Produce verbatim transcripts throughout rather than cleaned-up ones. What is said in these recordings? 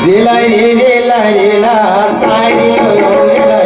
रेला रे रेला रेला, साई रे रेला।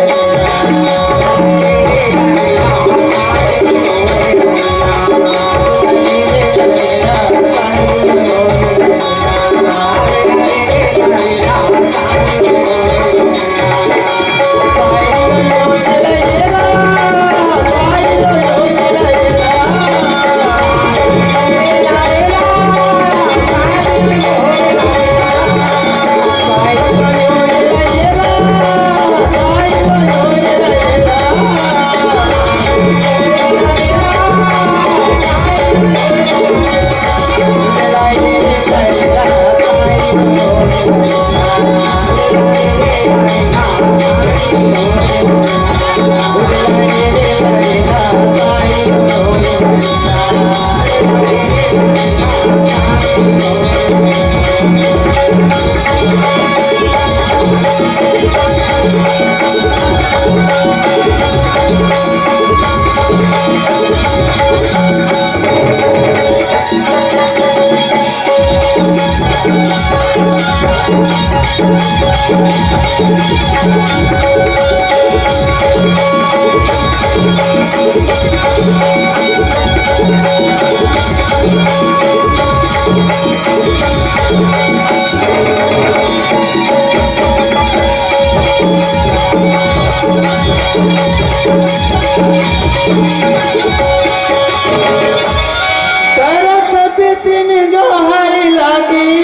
तरस बिपिन जोहर लागी,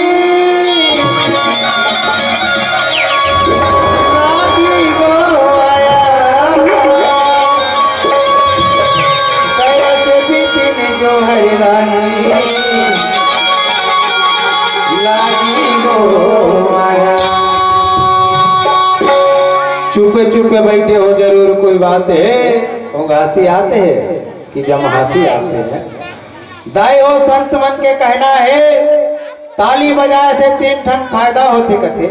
लागी गो आया। तरस बिपिन जोहर लागी, लागी गो आया। चुपे चुपे बैठे हो, जरूर कोई बात है। उंगासी आते हैं कि जमहासी आते हैं। दाई हो, संत मन के कहना है, ताली बजाए से तीन ठन फायदा होथे कथे।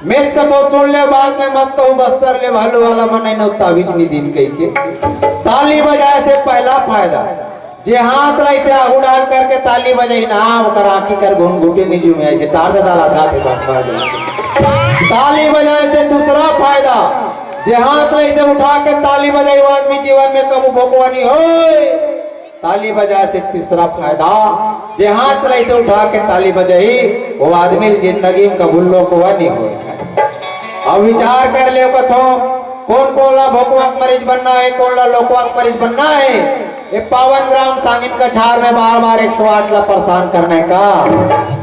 मैं कथों सुन ले, बाद में मत कहू, बस्तर ले भालू वाला मन अइनो ताबीज नइ दीन कहिके। ताली बजाए से पहला फायदा, जे हाथ ला अइसे आगू डाल करके ताली बजाही ना, ओकर आँखी कर घुनघुटी नइ जुमे, अइसे टार दे डाला था, तो बस बज गया। ताली बजाए से दूसरा फायदा, जे हाथ ला अइसे उठा के ताली बजाही, वो आदमी जीवन में कबू भोकवा नइ होय। ताली बजाए से तीसरा फायदा, जे हाथ ला अइसे उठा के ताली बजाही, वो आदमी जिंदगी में कबू लोकवा नइ होय। अब विचार कर ले कथों, कोन कोन ला भोकवा के मरीज बनना है, कोन ला लोकवा के मरीज बनना है। ये पावन ग्राम सांगिन कछार में बार बार एक सौ आठ ला परेशान करने का।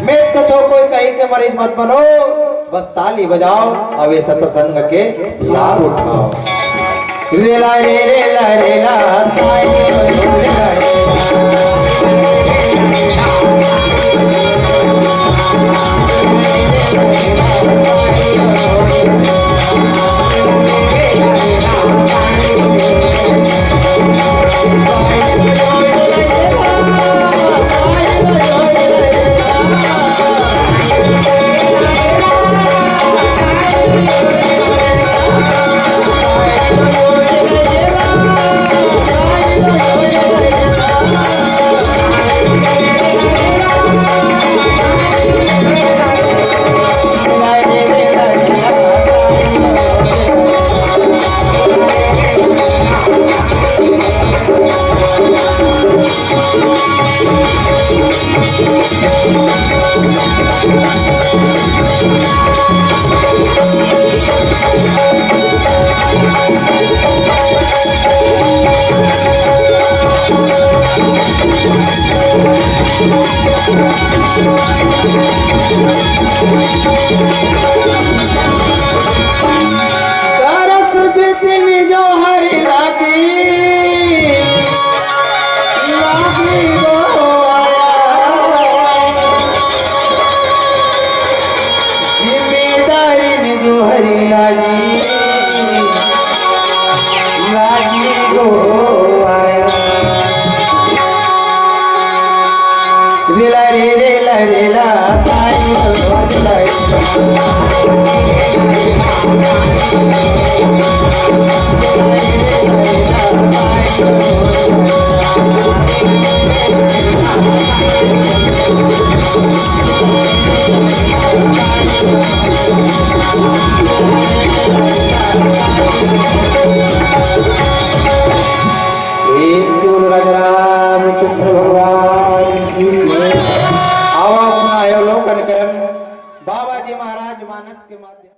मैं कथों कोई कहीं के मरीज मत बनो, बस ताली बजाओ, अब ये सत्संग के लाभ उठाओ। रेला रे रेला रेला, साई रे रेला। बाबा जी महाराज मानस के माध्यम